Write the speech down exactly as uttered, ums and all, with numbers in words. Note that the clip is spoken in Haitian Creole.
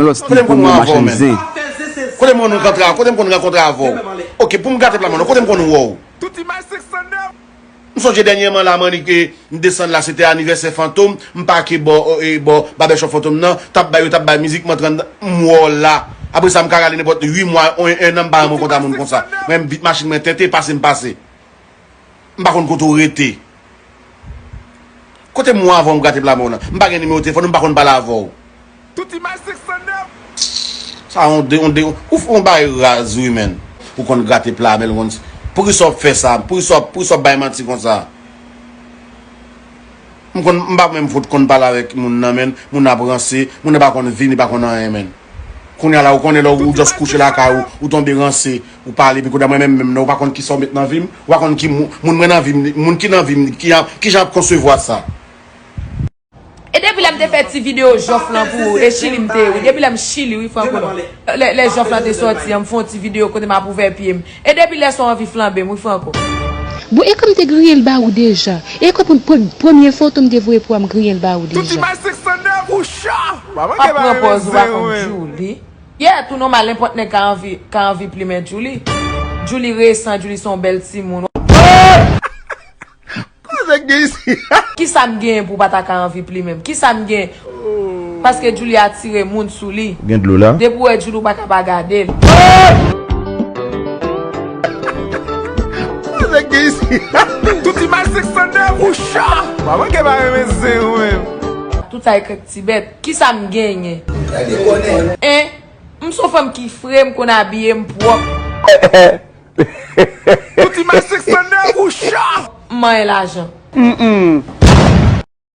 Yon lòt stil pou mwen machann zen. Kote m konn rankontre avè w? Kote m konn rankontre avè w? Ok, pou m gate pla mwen, kote m konn wè w? M sonje dènyèman la, m annik, m desann la, se te anivèsè Fantom, m pake bò, e, bò, babèchòp Fantom nan, t ap bay, yo t ap bay mizik, m antre anndan, m wè w la. Apre sa, m ka rale nenpòt uit mwa, en, en an, m pa janm rankontre a moun konsa. Mwen, m vit machin mwen tente, pase m pase. M pa konn kote w rete. Kote m wè w avè w m gate pla mwen w lan? M pa gen nimewo telefòn ou, m pa konn pale avè w. Tout imaj senk san nèf. Sa yon de, yon de, ou, yon bagay raz wi, menn. Ou konn gate pla, men ou konn, poukisa w ap fè sa? Poukisa w ap, poukisa w ap bay manti konsa? M konn, m pa menm fout konn pale avèk moun nan, menn. Moun nan ap ranse, moun nan pa konn vini, pa konn anyen, menn. Kounye a la, ou konnen lè ou just kouche lakay ou, ou tonbe ranse, ou pale, epi kounye a mwen menm, menm nan, ou pa konn kisa w met nan vi m, ou pa konn ki moun, moun mwen nan vi m, moun ki nan vi m, ki, kijan ap konsevwa sa. E depi lè m te fè ti videyo jòf lan pou ou, e Chili m te ye wi. Depi lè m Chili wi, Franco, non. Lè, lè jòf lan te sòti an, m fè yon ti videyo kote m ap ouvè pye m. E depi lè sa w anvi flanbe m wi, Franco. Bon, e kòm te griyen l ba ou deja. E kòm pre-, premye foto m te voye pou ou a, m griyen l ba ou deja. Tout imaj senk san nèf ou cho. Mwen pa pran pòz ou pa konn Djouly. Yeah, tou nòmal, nenpòt nèg ka anvi, ka anvi plimen Djouly. Djouly resan, Djouly se yon bèl timoun. Koze k gen isi? Kisa m genyen pou w pa ta ka anvi plimen m? Kisa m gen? Paske Djouly atire moun sou li. Gen dlo la. Depi w wè Djouly, ou pa ka pa gade l. Koze k gen isi? Tout imaj senk san nèf ou cho. Mwen pa renmen zen ou menm. Tout sa e kèk ti bèt. Kisa m genyen? En? M se yon fanm ki fre, m konn abiye, m pwòp. Tout imaj senk san nèf ou cho. M manyen lajan. Mm, mm.